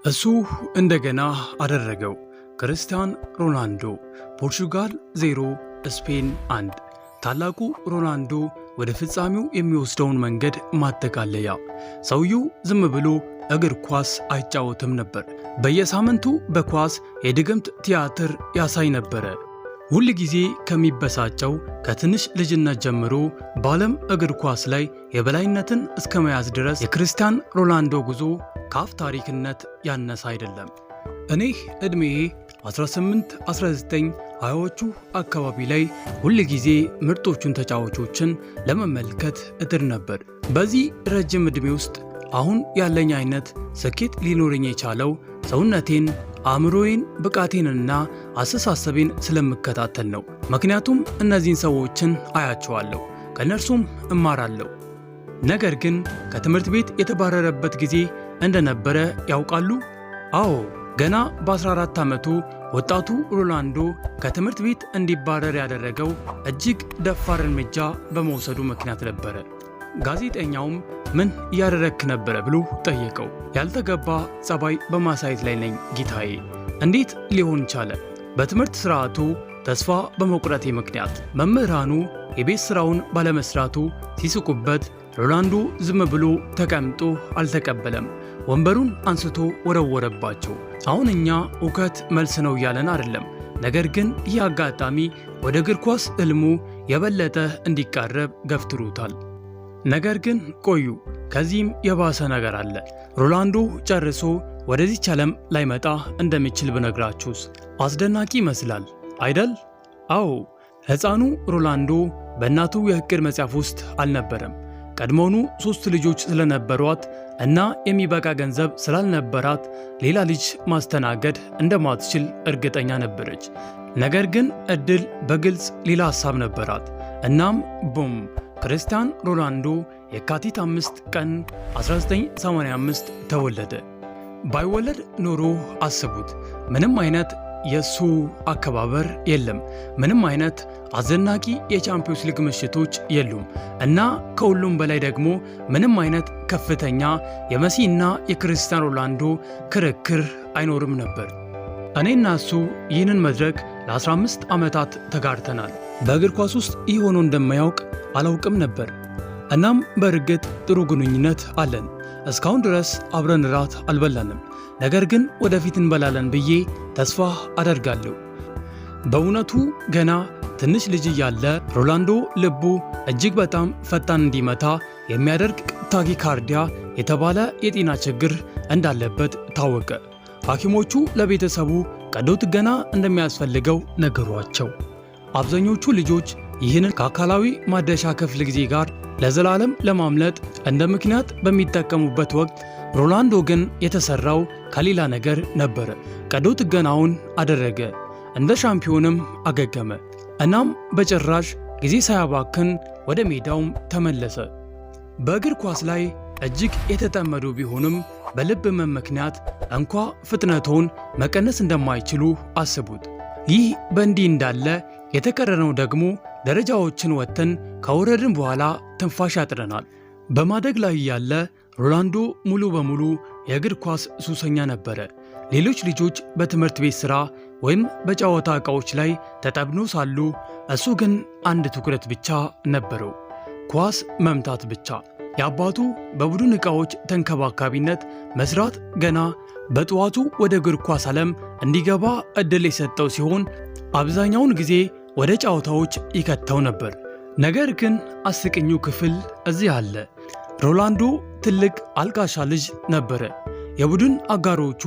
እሱ እንደገና አደረገው። ክርስቲያን ሮናልዶ። ፖርቹጋል 0፣ ስፔን 1። ታላቁ ሮናልዶ ወደ ፍጻሜው የሚወስደውን መንገድ ማጠቃለያ። ሰውየው ዝም ብሎ እግር ኳስ አይጫወትም ነበር። በየሳምንቱ በኳስ የድግምት ቲያትር ያሳይ ነበረ። ሁል ጊዜ ከሚበሳጨው ከትንሽ ልጅነት ጀምሮ በዓለም እግር ኳስ ላይ የበላይነትን እስከ መያዝ ድረስ የክርስቲያን ሮናልዶ ጉዞ ከአፍ ታሪክነት ያነሰ አይደለም። እኔ ዕድሜዬ 18፣ 19፣ 20ዎቹ አካባቢ ላይ ሁል ጊዜ ምርጦቹን ተጫዋቾችን ለመመልከት እጥር ነበር። በዚህ ረጅም ዕድሜ ውስጥ አሁን ያለኝ አይነት ስኬት ሊኖረኝ የቻለው ሰውነቴን፣ አእምሮዬን፣ ብቃቴንና አስተሳሰቤን ስለምከታተል ነው። ምክንያቱም እነዚህን ሰዎችን አያቸዋለሁ፣ ከእነርሱም እማራለሁ። ነገር ግን ከትምህርት ቤት የተባረረበት ጊዜ እንደነበረ ያውቃሉ? አዎ፣ ገና በ14 ዓመቱ ወጣቱ ሮናልዶ ከትምህርት ቤት እንዲባረር ያደረገው እጅግ ደፋር እርምጃ በመውሰዱ ምክንያት ነበረ። ጋዜጠኛውም ምን እያደረግክ ነበረ ብሎ ጠየቀው። ያልተገባ ጸባይ በማሳየት ላይ ነኝ ጌታዬ። እንዴት ሊሆን ቻለ? በትምህርት ስርዓቱ ተስፋ በመቁረቴ ምክንያት። መምህራኑ የቤት ስራውን ባለመስራቱ ሲስቁበት ሮናልዶ ዝም ብሎ ተቀምጦ አልተቀበለም። ወንበሩን አንስቶ ወረወረባቸው። አሁን እኛ እውከት መልስ ነው እያለን አይደለም። ነገር ግን ይህ አጋጣሚ ወደ እግር ኳስ ሕልሙ የበለጠ እንዲቃረብ ገፍትሮታል። ነገር ግን ቆዩ፣ ከዚህም የባሰ ነገር አለ። ሮናልዶ ጨርሶ ወደዚች ዓለም ላይመጣ እንደሚችል ብነግራችሁስ? አስደናቂ ይመስላል አይደል? አዎ፣ ሕፃኑ ሮናልዶ በእናቱ የዕቅድ መጽሐፍ ውስጥ አልነበረም። ቀድሞውኑ ሦስት ልጆች ስለነበሯት እና የሚበቃ ገንዘብ ስላልነበራት ሌላ ልጅ ማስተናገድ እንደማትችል እርግጠኛ ነበረች። ነገር ግን ዕድል በግልጽ ሌላ ሐሳብ ነበራት። እናም boom፣ ክርስቲያን ሮናልዶ የካቲት 5 ቀን 1985 ተወለደ። ባይወለድ ኖሮ አስቡት፣ ምንም አይነት የሱ አከባበር የለም። ምንም አይነት አስደናቂ የቻምፒዮንስ ሊግ ምሽቶች የሉም እና ከሁሉም በላይ ደግሞ ምንም አይነት ከፍተኛ የመሲ እና የክርስቲያን ሮናልዶ ክርክር አይኖርም ነበር። እኔና እሱ ይህንን መድረክ ለ15 ዓመታት ተጋርተናል። በእግር ኳስ ውስጥ ይህ ሆኖ እንደማያውቅ አላውቅም ነበር። እናም በእርግጥ ጥሩ ግንኙነት አለን። እስካሁን ድረስ አብረን ራት አልበላንም፣ ነገር ግን ወደፊት እንበላለን ብዬ ተስፋ አደርጋለሁ። በእውነቱ ገና ትንሽ ልጅ እያለ ሮናልዶ ልቡ እጅግ በጣም ፈጣን እንዲመታ የሚያደርግ tachycardia የተባለ የጤና ችግር እንዳለበት ታወቀ። ሐኪሞቹ ለቤተሰቡ ቀዶ ጥገና እንደሚያስፈልገው ነገሯቸው። አብዛኞቹ ልጆች ይህንን ከአካላዊ ማደሻ ክፍል ጊዜ ጋር ለዘላለም ለማምለጥ እንደ ምክንያት በሚጠቀሙበት ወቅት ሮናልዶ ግን የተሰራው ከሌላ ነገር ነበረ። ቀዶ ጥገናውን አደረገ፣ እንደ ሻምፒዮንም አገገመ። እናም በጭራሽ ጊዜ ሳያባክን ወደ ሜዳውም ተመለሰ። በእግር ኳስ ላይ እጅግ የተጠመዱ ቢሆንም በልብ ህመም ምክንያት እንኳ ፍጥነቱን መቀነስ እንደማይችሉ አስቡት። ይህ በእንዲህ እንዳለ የተቀረነው ደግሞ ደረጃዎችን ወጥተን ከወረድን በኋላ ትንፋሽ ያጥረናል። በማደግ ላይ ያለ ሮናልዶ ሙሉ በሙሉ የእግር ኳስ ሱሰኛ ነበረ። ሌሎች ልጆች በትምህርት ቤት ሥራ ወይም በጨዋታ ዕቃዎች ላይ ተጠምዶ ሳሉ እሱ ግን አንድ ትኩረት ብቻ ነበረው፣ ኳስ መምታት ብቻ። የአባቱ በቡድን ዕቃዎች ተንከባካቢነት መስራት ገና በጠዋቱ ወደ እግር ኳስ ዓለም እንዲገባ ዕድል የሰጠው ሲሆን አብዛኛውን ጊዜ ወደ ጨዋታዎች ይከተው ነበር። ነገር ግን አስቂኙ ክፍል እዚህ አለ። ሮናልዶ ትልቅ አልቃሻ ልጅ ነበረ። የቡድን አጋሮቹ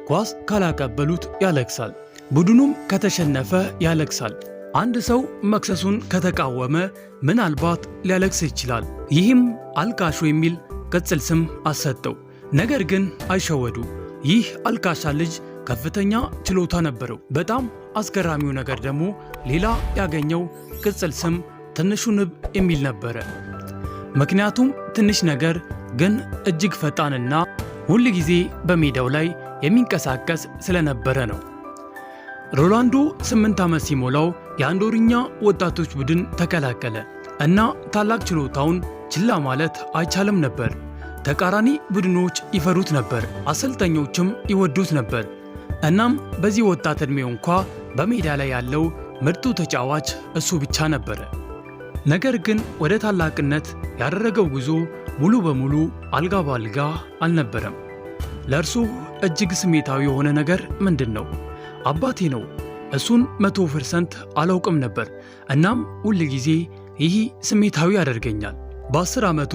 ኳስ ካላቀበሉት ያለቅሳል። ቡድኑም ከተሸነፈ ያለቅሳል። አንድ ሰው መክሰሱን ከተቃወመ ምናልባት ሊያለቅስ ይችላል። ይህም አልቃሹ የሚል ቅጽል ስም አሰጠው። ነገር ግን አይሸወዱ፣ ይህ አልቃሻ ልጅ ከፍተኛ ችሎታ ነበረው። በጣም አስገራሚው ነገር ደግሞ ሌላ ያገኘው ቅጽል ስም ትንሹ ንብ የሚል ነበረ። ምክንያቱም ትንሽ ነገር ግን እጅግ ፈጣንና ሁል ጊዜ በሜዳው ላይ የሚንቀሳቀስ ስለነበረ ነው። ሮናልዶ 8 ዓመት ሲሞላው የአንዶርኛ ወጣቶች ቡድን ተቀላቀለ እና ታላቅ ችሎታውን ችላ ማለት አይቻልም ነበር። ተቃራኒ ቡድኖች ይፈሩት ነበር፣ አሰልጣኞችም ይወዱት ነበር። እናም በዚህ ወጣት ዕድሜው እንኳ በሜዳ ላይ ያለው ምርጡ ተጫዋች እሱ ብቻ ነበረ። ነገር ግን ወደ ታላቅነት ያደረገው ጉዞ ሙሉ በሙሉ አልጋ በአልጋ አልነበረም። ለእርሱ እጅግ ስሜታዊ የሆነ ነገር ምንድን ነው? አባቴ ነው። እሱን 100% አላውቅም ነበር። እናም ሁል ጊዜ ይህ ስሜታዊ ያደርገኛል። በ10 ዓመቱ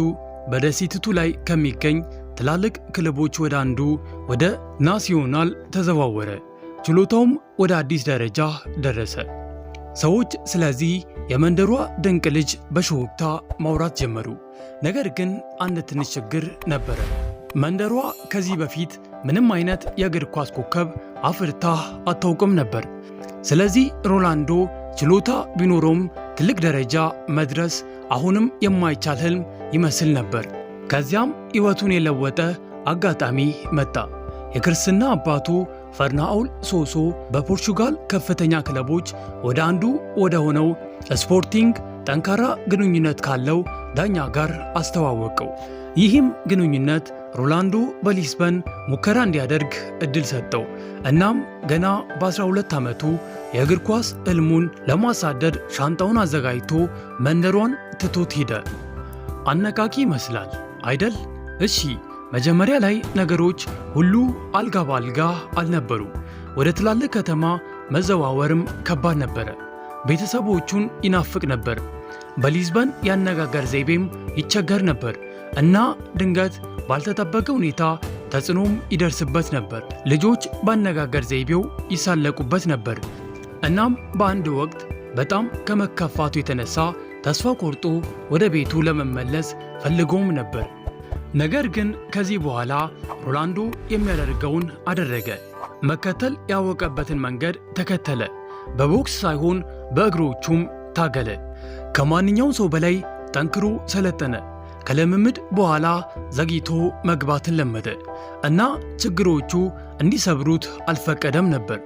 በደሴቲቱ ላይ ከሚገኝ ትላልቅ ክለቦች ወደ አንዱ ወደ ናሲዮናል ተዘዋወረ። ችሎታውም ወደ አዲስ ደረጃ ደረሰ። ሰዎች ስለዚህ የመንደሯ ድንቅ ልጅ በሹክሹክታ ማውራት ጀመሩ። ነገር ግን አንድ ትንሽ ችግር ነበረ። መንደሯ ከዚህ በፊት ምንም አይነት የእግር ኳስ ኮከብ አፍርታ አታውቅም ነበር። ስለዚህ ሮናልዶ ችሎታ ቢኖረውም ትልቅ ደረጃ መድረስ አሁንም የማይቻል ህልም ይመስል ነበር። ከዚያም ሕይወቱን የለወጠ አጋጣሚ መጣ። የክርስትና አባቱ ፈርናኦል ሶሶ በፖርቹጋል ከፍተኛ ክለቦች ወደ አንዱ ወደ ሆነው ስፖርቲንግ ጠንካራ ግንኙነት ካለው ዳኛ ጋር አስተዋወቀው። ይህም ግንኙነት ሮናልዶ በሊስበን ሙከራ እንዲያደርግ እድል ሰጠው። እናም ገና በ12 ዓመቱ የእግር ኳስ ሕልሙን ለማሳደድ ሻንጣውን አዘጋጅቶ መንደሯን ትቶት ሄደ። አነቃቂ ይመስላል አይደል? እሺ፣ መጀመሪያ ላይ ነገሮች ሁሉ አልጋ በአልጋ አልነበሩም። ወደ ትላልቅ ከተማ መዘዋወርም ከባድ ነበረ። ቤተሰቦቹን ይናፍቅ ነበር። በሊዝበን ያነጋገር ዘይቤም ይቸገር ነበር እና ድንገት ባልተጠበቀ ሁኔታ ተጽዕኖም ይደርስበት ነበር። ልጆች ባነጋገር ዘይቤው ይሳለቁበት ነበር። እናም በአንድ ወቅት በጣም ከመከፋቱ የተነሳ ተስፋ ቆርጦ ወደ ቤቱ ለመመለስ ፈልጎም ነበር። ነገር ግን ከዚህ በኋላ ሮናልዶ የሚያደርገውን አደረገ። መከተል ያወቀበትን መንገድ ተከተለ። በቦክስ ሳይሆን በእግሮቹም ታገለ። ከማንኛውም ሰው በላይ ጠንክሮ ሰለጠነ። ከልምምድ በኋላ ዘግይቶ መግባትን ለመደ እና ችግሮቹ እንዲሰብሩት አልፈቀደም ነበር።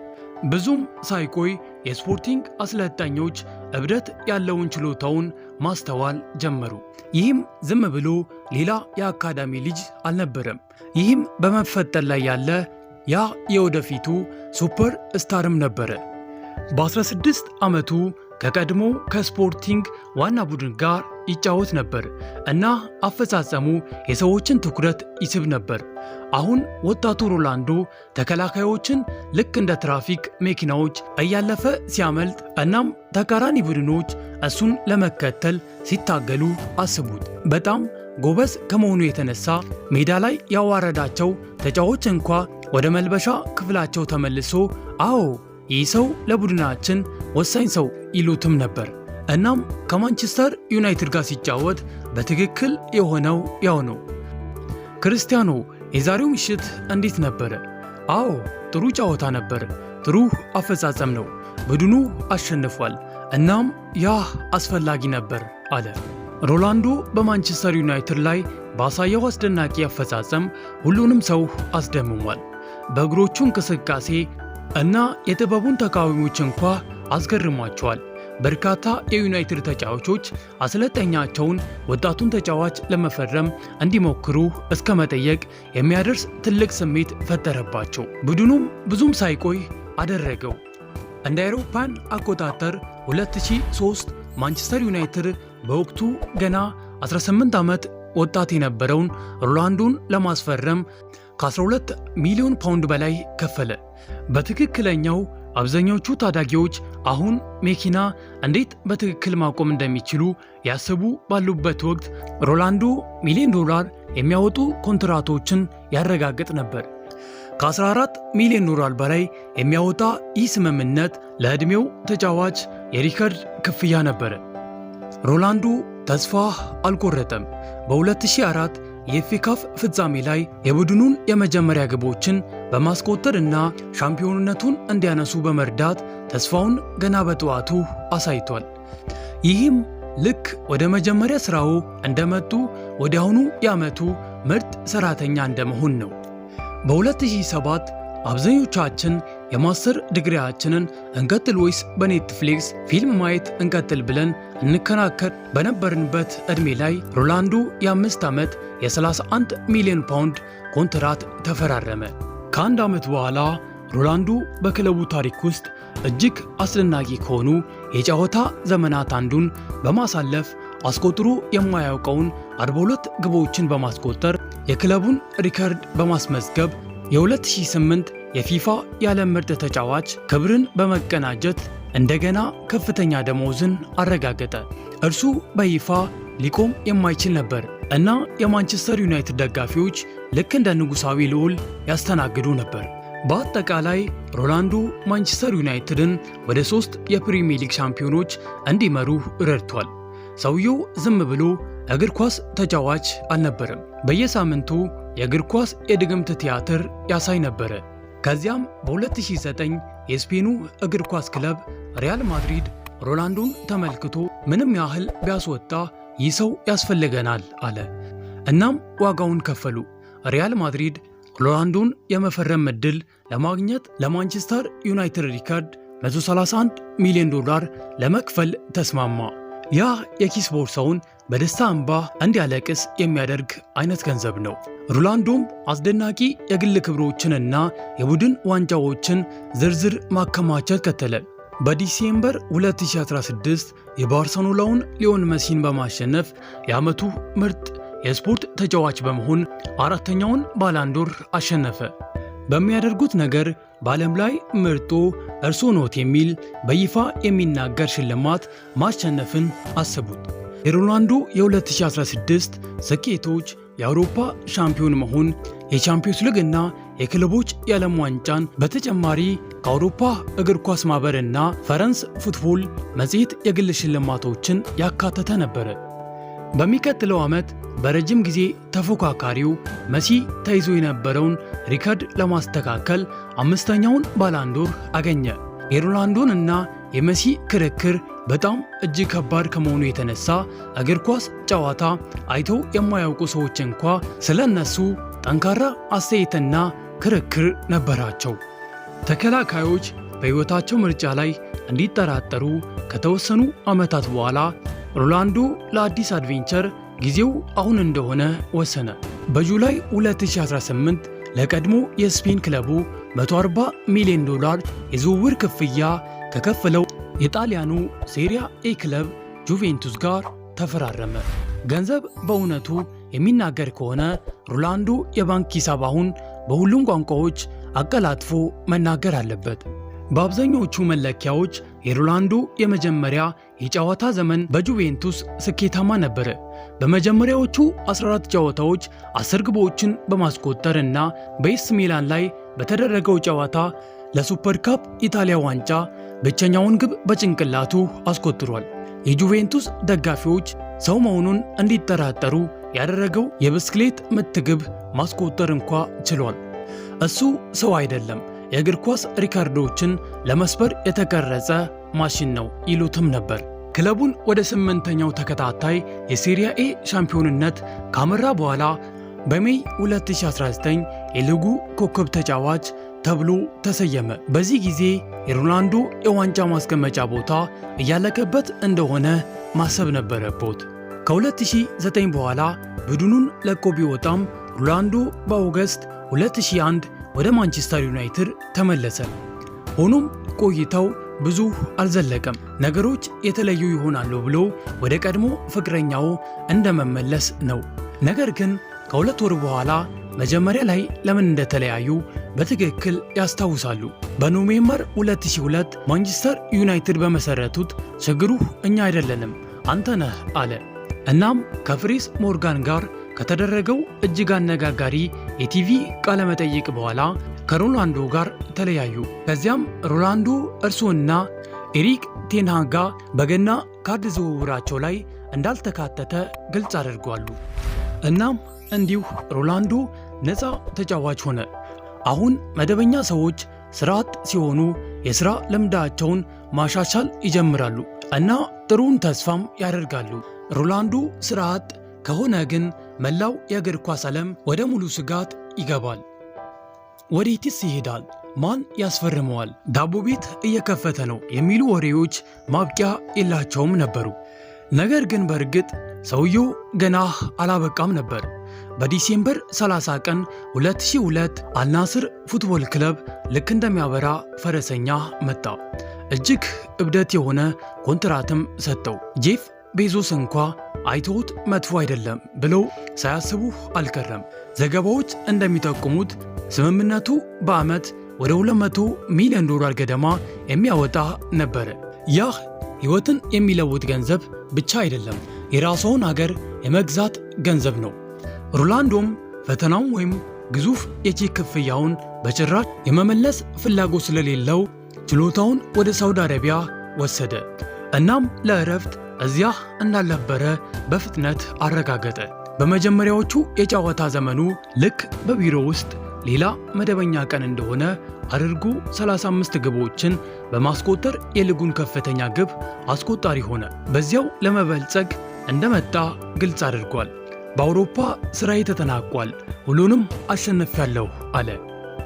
ብዙም ሳይቆይ የስፖርቲንግ አሰልጣኞች እብደት ያለውን ችሎታውን ማስተዋል ጀመሩ። ይህም ዝም ብሎ ሌላ የአካዳሚ ልጅ አልነበረም። ይህም በመፈጠር ላይ ያለ ያ የወደፊቱ super star ም ነበረ። በ16 ዓመቱ ከቀድሞ ከስፖርቲንግ ዋና ቡድን ጋር ይጫወት ነበር እና አፈጻጸሙ የሰዎችን ትኩረት ይስብ ነበር። አሁን ወጣቱ ሮናልዶ ተከላካዮችን ልክ እንደ ትራፊክ መኪናዎች እያለፈ ሲያመልጥ፣ እናም ተቃራኒ ቡድኖች እሱን ለመከተል ሲታገሉ አስቡት። በጣም ጎበዝ ከመሆኑ የተነሳ ሜዳ ላይ ያዋረዳቸው ተጫዋች እንኳ ወደ መልበሻ ክፍላቸው ተመልሶ አዎ ይህ ሰው ለቡድናችን ወሳኝ ሰው ይሉትም ነበር። እናም ከማንቸስተር ዩናይትድ ጋር ሲጫወት በትክክል የሆነው ያው ነው። ክርስቲያኖ፣ የዛሬው ምሽት እንዴት ነበረ? አዎ፣ ጥሩ ጨዋታ ነበር። ጥሩ አፈጻጸም ነው። ቡድኑ አሸንፏል። እናም ያ አስፈላጊ ነበር አለ። ሮናልዶ በማንቸስተር ዩናይትድ ላይ ባሳየው አስደናቂ አፈጻጸም ሁሉንም ሰው አስደምሟል። በእግሮቹ እንቅስቃሴ እና የጥበቡን ተቃዋሚዎች እንኳ አስገርሟቸዋል። በርካታ የዩናይትድ ተጫዋቾች አሰልጣኛቸውን ወጣቱን ተጫዋች ለመፈረም እንዲሞክሩ እስከ መጠየቅ የሚያደርስ ትልቅ ስሜት ፈጠረባቸው። ቡድኑም ብዙም ሳይቆይ አደረገው። እንደ አውሮፓውያን አቆጣጠር 2003 ማንቸስተር ዩናይትድ በወቅቱ ገና 18 ዓመት ወጣት የነበረውን ሮናልዶን ለማስፈረም ከ12 ሚሊዮን ፓውንድ በላይ ከፈለ። በትክክለኛው አብዛኞቹ ታዳጊዎች አሁን መኪና እንዴት በትክክል ማቆም እንደሚችሉ ያስቡ ባሉበት ወቅት ሮናልዶ ሚሊዮን ዶላር የሚያወጡ ኮንትራቶችን ያረጋግጥ ነበር። ከ14 ሚሊዮን ዶላር በላይ የሚያወጣ ይህ ስምምነት ለዕድሜው ተጫዋች የሪከርድ ክፍያ ነበረ። ሮናልዶ ተስፋ አልቆረጠም። በ2004 የኤፍኤ ካፕ ፍጻሜ ላይ የቡድኑን የመጀመሪያ ግቦችን በማስቆጠር እና ሻምፒዮንነቱን እንዲያነሱ በመርዳት ተስፋውን ገና በጠዋቱ አሳይቷል። ይህም ልክ ወደ መጀመሪያ ስራው እንደመጡ ወዲያውኑ የዓመቱ ምርጥ ሰራተኛ እንደመሆን ነው። በ2007 አብዛኞቻችን የማስተር ዲግሪያችንን እንቀጥል ወይስ በኔትፍሊክስ ፊልም ማየት እንቀጥል ብለን እንከራከር በነበርንበት ዕድሜ ላይ ሮናልዶ የ5 ዓመት የ31 ሚሊዮን ፓውንድ ኮንትራት ተፈራረመ። ከአንድ ዓመት በኋላ ሮናልዶ በክለቡ ታሪክ ውስጥ እጅግ አስደናቂ ከሆኑ የጨዋታ ዘመናት አንዱን በማሳለፍ አስቆጥሮ የማያውቀውን 42 ግቦችን በማስቆጠር የክለቡን ሪከርድ በማስመዝገብ የ2008 የፊፋ የዓለም ምርጥ ተጫዋች ክብርን በመቀናጀት እንደገና ከፍተኛ ደመወዝን አረጋገጠ። እርሱ በይፋ ሊቆም የማይችል ነበር እና የማንቸስተር ዩናይትድ ደጋፊዎች ልክ እንደ ንጉሣዊ ልዑል ያስተናግዱ ነበር። በአጠቃላይ ሮናልዶ ማንቸስተር ዩናይትድን ወደ 3 የፕሪሚየር ሊግ ሻምፒዮኖች እንዲመሩ ረድቷል። ሰውየው ዝም ብሎ እግር ኳስ ተጫዋች አልነበረም። በየሳምንቱ የእግር ኳስ የድግምት ቲያትር ያሳይ ነበረ። ከዚያም በ2009 የስፔኑ እግር ኳስ ክለብ ሪያል ማድሪድ ሮናልዶን ተመልክቶ ምንም ያህል ቢያስወጣ ይህ ሰው ያስፈልገናል አለ። እናም ዋጋውን ከፈሉ። ሪያል ማድሪድ ሮናልዶን የመፈረም ዕድል ለማግኘት ለማንቸስተር ዩናይትድ ሪከርድ $131 ሚሊዮን ለመክፈል ተስማማ። ያ የኪስ ቦርሳውን በደስታ እንባ እንዲያለቅስ የሚያደርግ አይነት ገንዘብ ነው። ሮናልዶም አስደናቂ የግል ክብሮችንና የቡድን ዋንጫዎችን ዝርዝር ማከማቸት ቀጠለ። በ December 2016 የባርሰሎናውን ሊዮኔል መሲን በማሸነፍ የዓመቱ ምርጥ የስፖርት ተጫዋች በመሆን አራተኛውን ባላንዶር አሸነፈ። በሚያደርጉት ነገር በዓለም ላይ ምርጡ እርሶ ኖት የሚል በይፋ የሚናገር ሽልማት ማሸነፍን አስቡት። የሮናልዶ የ2016 ስኬቶች የአውሮፓ ሻምፒዮን መሆን፣ የቻምፒዮንስ ሊግ እና የክለቦች የዓለም ዋንጫን በተጨማሪ ከአውሮፓ እግር ኳስ ማህበርና ፈረንስ ፉትቦል መጽሔት የግል ሽልማቶችን ያካተተ ነበር። በሚቀጥለው ዓመት በረጅም ጊዜ ተፎካካሪው መሲ ተይዞ የነበረውን ሪከርድ ለማስተካከል አምስተኛውን ባላንዶር አገኘ። የሮናልዶን እና የመሲ ክርክር በጣም እጅግ ከባድ ከመሆኑ የተነሳ እግር ኳስ ጨዋታ አይተው የማያውቁ ሰዎች እንኳ ስለ እነሱ ጠንካራ አስተያየትና ክርክር ነበራቸው። ተከላካዮች በሕይወታቸው ምርጫ ላይ እንዲጠራጠሩ ከተወሰኑ ዓመታት በኋላ ሮናልዶ ለአዲስ adventure ጊዜው አሁን እንደሆነ ወሰነ። በ July 2018 ለቀድሞ የስፔን ክለቡ $140 ሚሊዮን የዝውውር ክፍያ ከከፈለው የጣሊያኑ ሴሪያ ኤ ክለብ ጁቬንቱስ ጋር ተፈራረመ። ገንዘብ በእውነቱ የሚናገር ከሆነ ሮናልዶ የባንክ ሂሳብ አሁን በሁሉም ቋንቋዎች አቀላጥፎ መናገር አለበት። በአብዛኛዎቹ መለኪያዎች የሮናልዶ የመጀመሪያ የጨዋታ ዘመን በጁቬንቱስ ስኬታማ ነበር። በመጀመሪያዎቹ 14 ጨዋታዎች 10 ግቦችን በማስቆጠር እና በኤሲ ሚላን ላይ በተደረገው ጨዋታ ለሱፐር ካፕ ኢታሊያ ዋንጫ ብቸኛውን ግብ በጭንቅላቱ አስቆጥሯል። የጁቬንቱስ ደጋፊዎች ሰው መሆኑን እንዲጠራጠሩ ያደረገው የብስክሌት ምት ግብ ማስቆጠር እንኳ ችሏል። እሱ ሰው አይደለም፣ የእግር ኳስ ሪከርዶችን ለመስበር የተቀረጸ ማሽን ነው ይሉትም ነበር። ክለቡን ወደ 8ኛው ተከታታይ የሴሪያ ኤ ሻምፒዮንነት ካመራ በኋላ በ May 2019 የሊጉ ኮከብ ተጫዋች ተብሎ ተሰየመ። በዚህ ጊዜ የሮናልዶ የዋንጫ ማስቀመጫ ቦታ እያለቀበት እንደሆነ ማሰብ ነበረበት። ከ2009 በኋላ ቡድኑን ለቆ ቢወጣም ሮናልዶ በ August 2001 ወደ ማንቸስተር ዩናይትድ ተመለሰ። ሆኖም ቆይታው ብዙ አልዘለቀም። ነገሮች የተለዩ ይሆናሉ ብሎ ወደ ቀድሞ ፍቅረኛው እንደመመለስ ነው። ነገር ግን ከ2 ወር በኋላ መጀመሪያ ላይ ለምን እንደተለያዩ በትክክል ያስታውሳሉ። በ November 2002 ማንቸስተር ዩናይትድ በመሰረቱት ችግሩ እኛ አይደለንም አንተ ነህ አለ። እናም ከፕሪስ ሞርጋን ጋር ከተደረገው እጅግ አነጋጋሪ የቲቪ ቃለመጠይቅ በኋላ ከሮናልዶ ጋር ተለያዩ። ከዚያም ሮናልዶ እርሱና ኤሪክ ቴንሃግ በገና ካርድ ዝውውራቸው ላይ እንዳልተካተተ ግልጽ አድርጓሉ። እናም እንዲሁ ሮናልዶ ነፃ ተጫዋች ሆነ። አሁን መደበኛ ሰዎች ስራ አጥ ሲሆኑ የሥራ ልምዳቸውን ማሻሻል ይጀምራሉ እና ጥሩን ተስፋም ያደርጋሉ። ሮናልዶ ስራ አጥ ከሆነ ግን መላው የእግር ኳስ ዓለም ወደ ሙሉ ስጋት ይገባል። ወዴትስ ይሄዳል? ማን ያስፈርመዋል? ዳቦ ቤት እየከፈተ ነው የሚሉ ወሬዎች ማብቂያ የላቸውም ነበሩ። ነገር ግን በእርግጥ ሰውየው ገና አላበቃም ነበር። በ December 30 ቀን 2002 አልናስር ፉትቦል ክለብ ልክ እንደሚያበራ ፈረሰኛ መጣ። እጅግ እብደት የሆነ ኮንትራትም ሰጠው። ጄፍ ቤዞስ እንኳ አይተውት መጥፎ አይደለም ብለው ሳያስቡ አልቀረም። ዘገባዎች እንደሚጠቁሙት ስምምነቱ በዓመት ወደ 200 ሚሊዮን ዶላር ገደማ የሚያወጣ ነበረ። ያህ ሕይወትን የሚለውጥ ገንዘብ ብቻ አይደለም፣ የራስዎን አገር የመግዛት ገንዘብ ነው። ሮናልዶም ፈተናውን ወይም ግዙፍ የቼክ ክፍያውን በጭራሽ የመመለስ ፍላጎት ስለሌለው ችሎታውን ወደ ሳውዲ አረቢያ ወሰደ። እናም ለእረፍት እዚያ እንዳልነበረ በፍጥነት አረጋገጠ። በመጀመሪያዎቹ የጨዋታ ዘመኑ ልክ በቢሮ ውስጥ ሌላ መደበኛ ቀን እንደሆነ አድርጎ 35 ግቦችን በማስቆጠር የሊጉን ከፍተኛ ግብ አስቆጣሪ ሆነ። በዚያው ለመበልጸግ እንደመጣ ግልጽ አድርጓል። በአውሮፓ ስራዬ ተጠናቋል፣ ሁሉንም አሸንፊያለሁ አለ።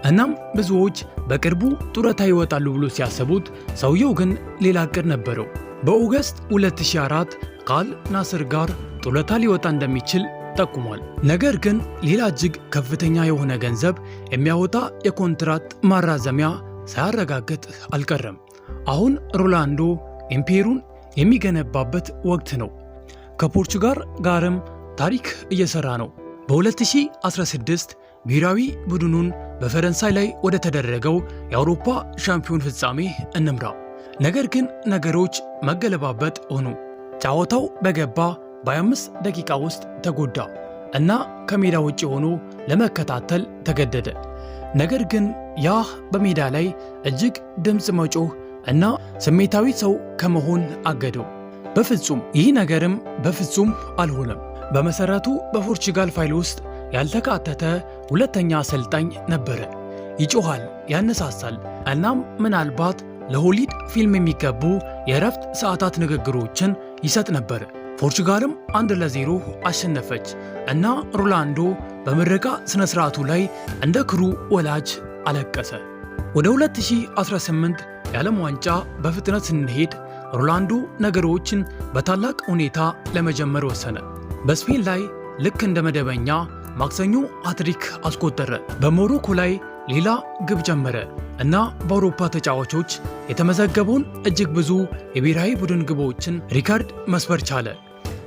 እናም ብዙዎች በቅርቡ ጡረታ ይወጣሉ ብሎ ሲያስቡት፣ ሰውየው ግን ሌላ እቅድ ነበረው። በ August 2004 ከአል ናስር ጋር ጡረታ ሊወጣ እንደሚችል ጠቁሟል። ነገር ግን ሌላ እጅግ ከፍተኛ የሆነ ገንዘብ የሚያወጣ የኮንትራት ማራዘሚያ ሳያረጋግጥ አልቀረም። አሁን ሮናልዶ ኢምፔሩን የሚገነባበት ወቅት ነው። ከፖርቹጋል ጋርም ታሪክ እየሰራ ነው። በ2016 ብሔራዊ ቡድኑን በፈረንሳይ ላይ ወደ ተደረገው የአውሮፓ ሻምፒዮን ፍጻሜ እንምራ። ነገር ግን ነገሮች መገለባበጥ ሆኑ። ጨዋታው በገባ በ25 ደቂቃ ውስጥ ተጎዳ እና ከሜዳ ውጭ ሆኖ ለመከታተል ተገደደ። ነገር ግን ያህ በሜዳ ላይ እጅግ ድምፅ መጮህ እና ስሜታዊ ሰው ከመሆን አገደው። በፍጹም ይህ ነገርም በፍጹም አልሆነም። በመሰረቱ በፖርቹጋል ፋይል ውስጥ ያልተካተተ ሁለተኛ አሰልጣኝ ነበረ። ይጮሃል፣ ያነሳሳል፣ እናም ምናልባት ለሆሊውድ ፊልም የሚገቡ የእረፍት ሰዓታት ንግግሮችን ይሰጥ ነበር። ፖርቹጋልም 1-0 አሸነፈች እና ሮናልዶ በምረቃ ሥነ ሥርዓቱ ላይ እንደ ኩሩ ወላጅ አለቀሰ። ወደ 2018 የዓለም ዋንጫ በፍጥነት ስንሄድ ሮናልዶ ነገሮችን በታላቅ ሁኔታ ለመጀመር ወሰነ። በስፔን ላይ ልክ እንደ መደበኛ ማክሰኞ ሃትሪክ አስቆጠረ። በሞሮኮ ላይ ሌላ ግብ ጨመረ እና በአውሮፓ ተጫዋቾች የተመዘገበውን እጅግ ብዙ የብሔራዊ ቡድን ግቦችን ሪከርድ መስበር ቻለ።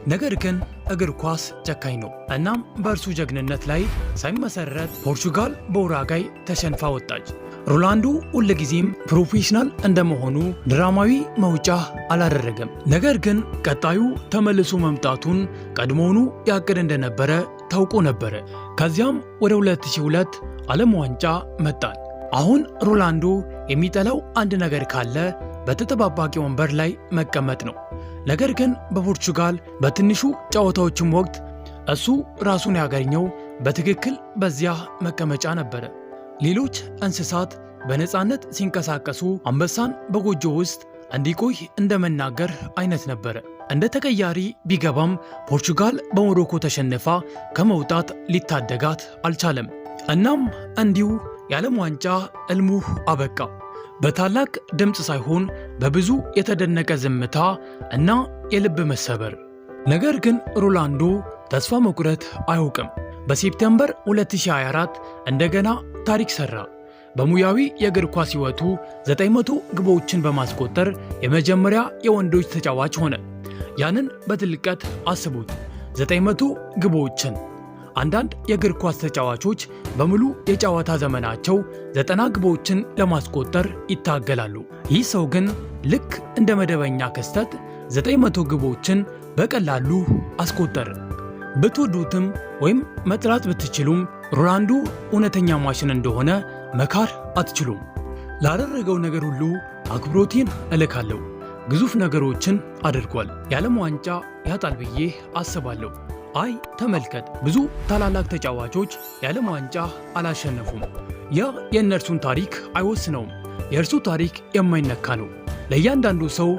ነገር ግን እግር ኳስ ጨካኝ ነው። እናም በእርሱ ጀግንነት ላይ ሳይመሰረት ፖርቹጋል በኡራጓይ ተሸንፋ ወጣች። ሮናልዶ ሁልጊዜም ፕሮፌሽናል እንደመሆኑ ድራማዊ መውጫ አላደረገም። ነገር ግን ቀጣዩ ተመልሶ መምጣቱን ቀድሞውኑ ያቅድ እንደነበረ ታውቆ ነበረ። ከዚያም ወደ 2002 ዓለም ዋንጫ መጣን። አሁን ሮናልዶ የሚጠላው አንድ ነገር ካለ በተጠባባቂ ወንበር ላይ መቀመጥ ነው። ነገር ግን በፖርቹጋል በትንሹ ጨዋታዎችም ወቅት እሱ ራሱን ያገኘው በትክክል በዚያ መቀመጫ ነበረ። ሌሎች እንስሳት በነፃነት ሲንቀሳቀሱ አንበሳን በጎጆ ውስጥ እንዲቆይ እንደመናገር አይነት ነበረ። እንደ ተቀያሪ ቢገባም ፖርቹጋል በሞሮኮ ተሸንፋ ከመውጣት ሊታደጋት አልቻለም። እናም እንዲሁ የዓለም ዋንጫ ሕልሙ አበቃ። በታላቅ ድምፅ ሳይሆን በብዙ የተደነቀ ዝምታ እና የልብ መሰበር። ነገር ግን ሮናልዶ ተስፋ መቁረጥ አያውቅም። በ September 2024 እንደገና ታሪክ ሰራ። በሙያዊ የእግር ኳስ ሕይወቱ 900 ግቦችን በማስቆጠር የመጀመሪያ የወንዶች ተጫዋች ሆነ። ያንን በጥልቀት አስቡት፣ 900 ግቦችን። አንዳንድ የእግር ኳስ ተጫዋቾች በሙሉ የጨዋታ ዘመናቸው 90 ግቦችን ለማስቆጠር ይታገላሉ። ይህ ሰው ግን ልክ እንደ መደበኛ ክስተት 900 ግቦችን በቀላሉ አስቆጠረ። ብትወዱትም ወይም መጥላት ብትችሉም ሮናልዶ እውነተኛ ማሽን እንደሆነ መካድ አትችሉም። ላደረገው ነገር ሁሉ አክብሮቴን እልካለሁ። ግዙፍ ነገሮችን አድርጓል። የዓለም ዋንጫ ያጣል ብዬ አስባለሁ። አይ ተመልከት፣ ብዙ ታላላቅ ተጫዋቾች የዓለም ዋንጫ አላሸነፉም። ያ የእነርሱን ታሪክ አይወስነውም። የእርሱ ታሪክ የማይነካ ነው። ለእያንዳንዱ ሰው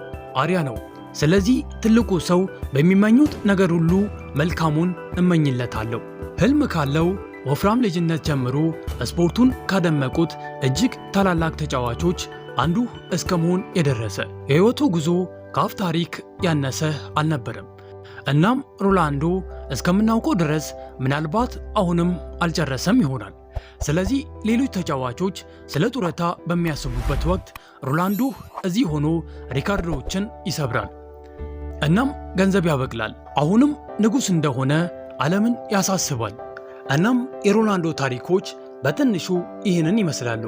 አርያ ነው። ስለዚህ ትልቁ ሰው በሚመኙት ነገር ሁሉ መልካሙን እመኝለታለሁ። ህልም ካለው ወፍራም ልጅነት ጀምሮ ስፖርቱን ካደመቁት እጅግ ታላላቅ ተጫዋቾች አንዱ እስከ መሆን የደረሰ የሕይወቱ ጉዞ ከአፍ ታሪክ ያነሰ አልነበረም። እናም ሮናልዶ እስከምናውቀው ድረስ ምናልባት አሁንም አልጨረሰም ይሆናል። ስለዚህ ሌሎች ተጫዋቾች ስለ ጡረታ በሚያስቡበት ወቅት ሮናልዶ እዚህ ሆኖ ሪካርዶችን ይሰብራል። እናም ገንዘብ ያበቅላል። አሁንም ንጉሥ እንደሆነ ዓለምን ያሳስባል። እናም የሮናልዶ ታሪኮች በትንሹ ይህንን ይመስላሉ።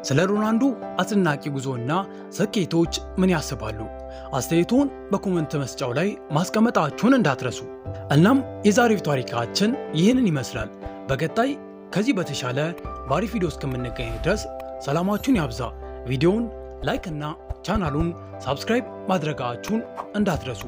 ስለ ሮናልዶ አስደናቂ ጉዞና ስኬቶች ምን ያስባሉ? አስተያየቶን በ comment መስጫው ላይ ማስቀመጣችሁን እንዳትረሱ። እናም የዛሬው ታሪካችን ይህንን ይመስላል። በቀጣይ ከዚህ በተሻለ በአሪፍ ቪዲዮ እስከምንገናኝ ድረስ ሰላማችሁን ያብዛ። ቪዲዮውን like እና ቻናሉን subscribe ማድረጋችሁን እንዳትረሱ።